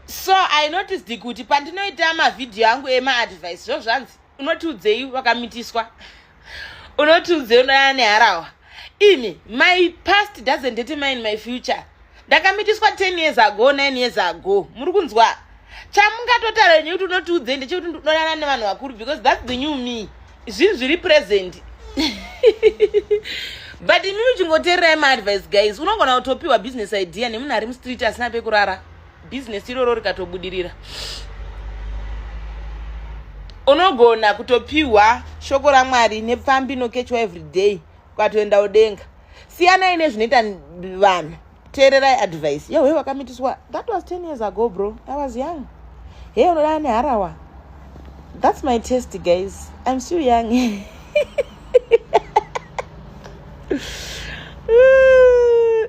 So I noticed kuti pandinoita mavhidhiyo angu emaadvice, zvo zvanzi unotiudzei wakamitiswa, unotiudzei unoyana neharawa. Ini my past doesn't determine my future. Ndakamitiswa 10 years ago, 9 years ago. Muri kunzwa? Chamungatotaura nyaya kuti unotiudzei ndechekuti ndodana nevanhu vakuru, because that's the new me, zvinhu zviri present. But imi muchingoteererai maadvice, guys, unogona kutopiwa business idea nemunhu ari mustreet asina pekurara, business iroro rikatobudirira. Unogona kutopiwa shoko raMwari nepfambi inokechwa everyday, ukatoenda udenga. Siyanai nezvinoita vanhu, teererai advice. Yewe, wakamitiswa, that was 10 years ago, bro, I was young. Hey, unodaa neharawa, that's my test, guys. I'm still young.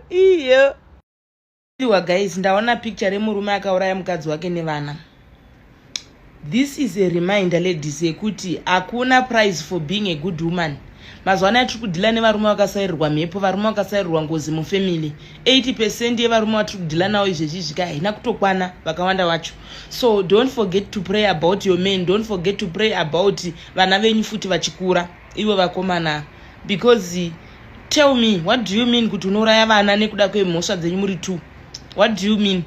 Iyo iwa, guys, ndaona picture remurume akauraya mukadzi wake nevana. This is a reminder, ladies, yekuti hakuna price for being a good woman. Mazuva anaya tiri kudhila nevarume vakasairirwa mhepo, varume vakasairirwa ngozi mufamily. 80% yevarume vatiri kudhila navo izvezvi zvika haina kutokwana vakawanda vacho. So don't forget to pray about your men. Don't forget to pray about vana venyu futi vachikura, ivo vakomana, because tell me, what do you mean kuti unouraya vana nekuda kwemhosva dzenyu muri two? What do you mean?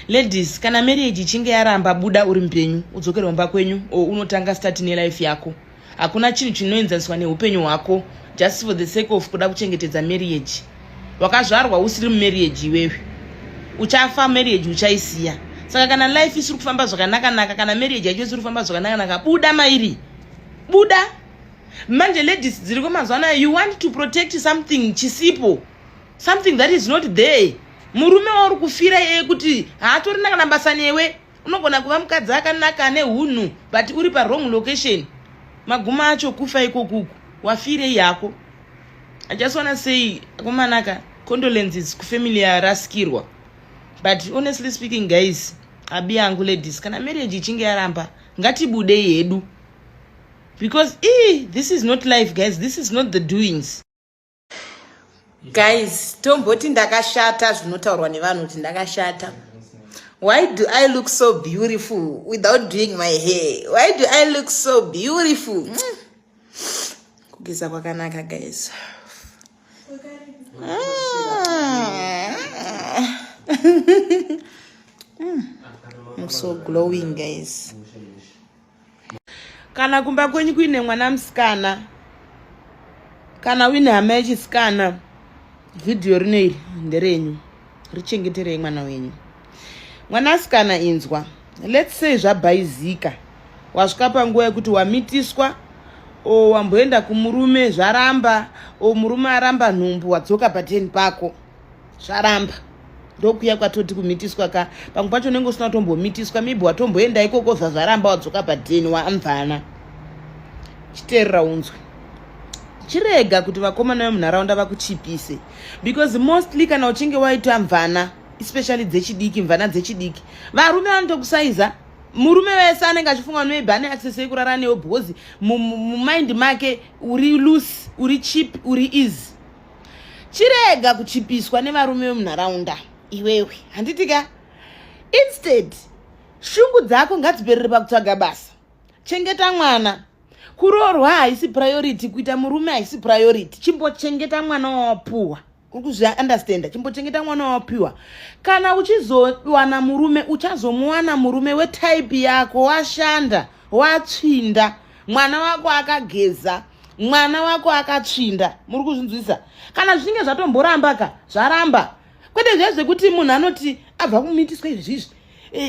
Ladies, kana marriage ichinge yaramba, buda uri mupenyu, udzokere mumba kwenyu o unotanga start nelife yako. Hakuna chinhu chinoenzaniswa neupenyu hwako just for the sake of kuda kuchengetedza marriage. Wakazvarwa usiri mumarriage iwewe, uchafa marriage uchaisiya. Saka kana life isiri kufamba zvakanakanaka, kana marriage yacho isiri kufamba zvakanakanaka, buda mairi, buda. Manje ladies dziriko mazuva anaya, you want to protect something chisipo, something that is not there. Murume wauri kufira iyeye kuti haatorina kana basa newe. Unogona kuva mukadzi akanaka ane hunhu, but uri pawrong location. Maguma acho kufa ikokuku. Wafirei yako? I just wanna say, akomanaka, condolences kufamily yarasikirwa. But honestly speaking, guys, abi yangu, ladies, kana marriage ichinge yaramba, ngatibudei hedu, because ee, this is not life, guys. This is not the doings. Guys, tomboti ndakashata, zvinotaurwa nevanhu kuti ndakashata. Why do I look so beautiful without doing my hair? Why do I look so beautiful? Kugeza kwakanaka, guys. I'm so glowing, guys. Kana kumba kwenyu kuine mwana musikana, kana uine hama yechisikana, vhidhiyo rino iri nderenyu, richengeterei mwana wenyu. Mwanasikana, inzwa. Let's say zvabhaizika, wasvika panguva yekuti wamitiswa, o wamboenda kumurume zvaramba, o murume aramba nhumbu, wadzoka pateni pako, zvaramba. Ndokuya kwatoti kumitiswa ka. Pamwe pacho unenge usina kutombomitiswa, maybe watomboenda ikoko zvazvaramba, wadzoka pateni, wamvana. Chiteerera unzwe. Chirega kuti vakomana vemunharaunda vakuchipise, because mostly kana uchinge waita mvana, especially dzechidiki, mvana dzechidiki, varume vanotokusaiza. Murume wese anenge achifunga maybe ane access yekurara newe, because mumind make uri loose, uri cheap, uri easy. Chirega kuchipiswa nevarume vemunharaunda iwewe, handiti ka? Instead, shungu dzako ngadziperere pakutsvaga basa. Chengeta mwana. Kuroorwa haisi priority, kuita murume haisi priority. Chimbochengeta mwana wawapuwa. Uri kuzviunderstanda? Chimbochengeta mwana wawapiwa. Kana uchizowana murume, uchazomuwana murume wetype yako, washanda, watsvinda, mwana wako akageza, mwana wako akatsvinda. Muri kuzvinzwisa? Kana zvichinge zvatomboramba ka, zvaramba. Kwete zviya zvekuti munhu anoti abva kumitiswa izvizvi,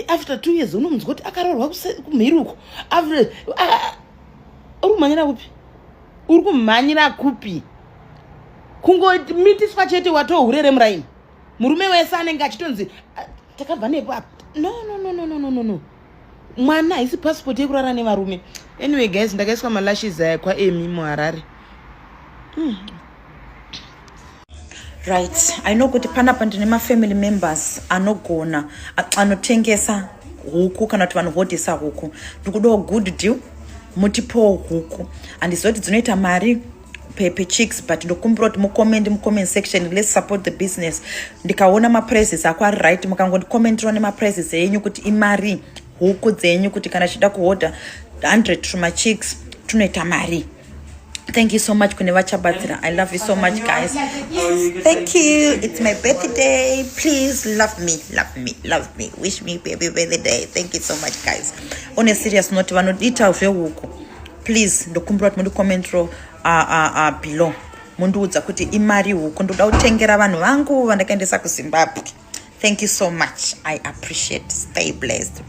after 2 years unomunzwa kuti akaroorwa kumhiri uko. Uri kumhanyira kupi? Uri kumhanyira kupi? Kungomitiswa chete watohure remuraini. Murume wese anenge achitonzi, "Ah, takabva nepo apa." No, no, no, no, no, no, no, no. Mwana haisi passport yekurara nevarume. Anyway, guys, ndakaiswa malashes aya kwaEmi muHarare. Right, I know kuti panapa ndine mafamily members anogona anotengesa huku kana kuti vanohodhesa huku. Ndikudawo good deal, mutipowo huku. Handiziva kuti dzinoita mari. per chicks, but ndokumbira kuti mucomment mucomment section. Let's support the business. Ndikaona maprices ako ari right, mukangondicommentirawo nemaprices enyu kuti imari huku dzenyu, kuti kana chida kuhodha 100 tumachicks tunoita mari. Thank you so much kune vachabatsira. I love you so much, guys. Thank you. It's my birthday. Please love me, love me, love me. Wish me happy birthday. Thank you so much, guys. On a serious note, vanoita zvehuku, please, ndokumbira kuti mundicommentro below, mundiudza kuti imari huku. Ndoda kutengera vanhu vangu vandakaendesa kuZimbabwe. Thank you so much. I appreciate. Stay blessed.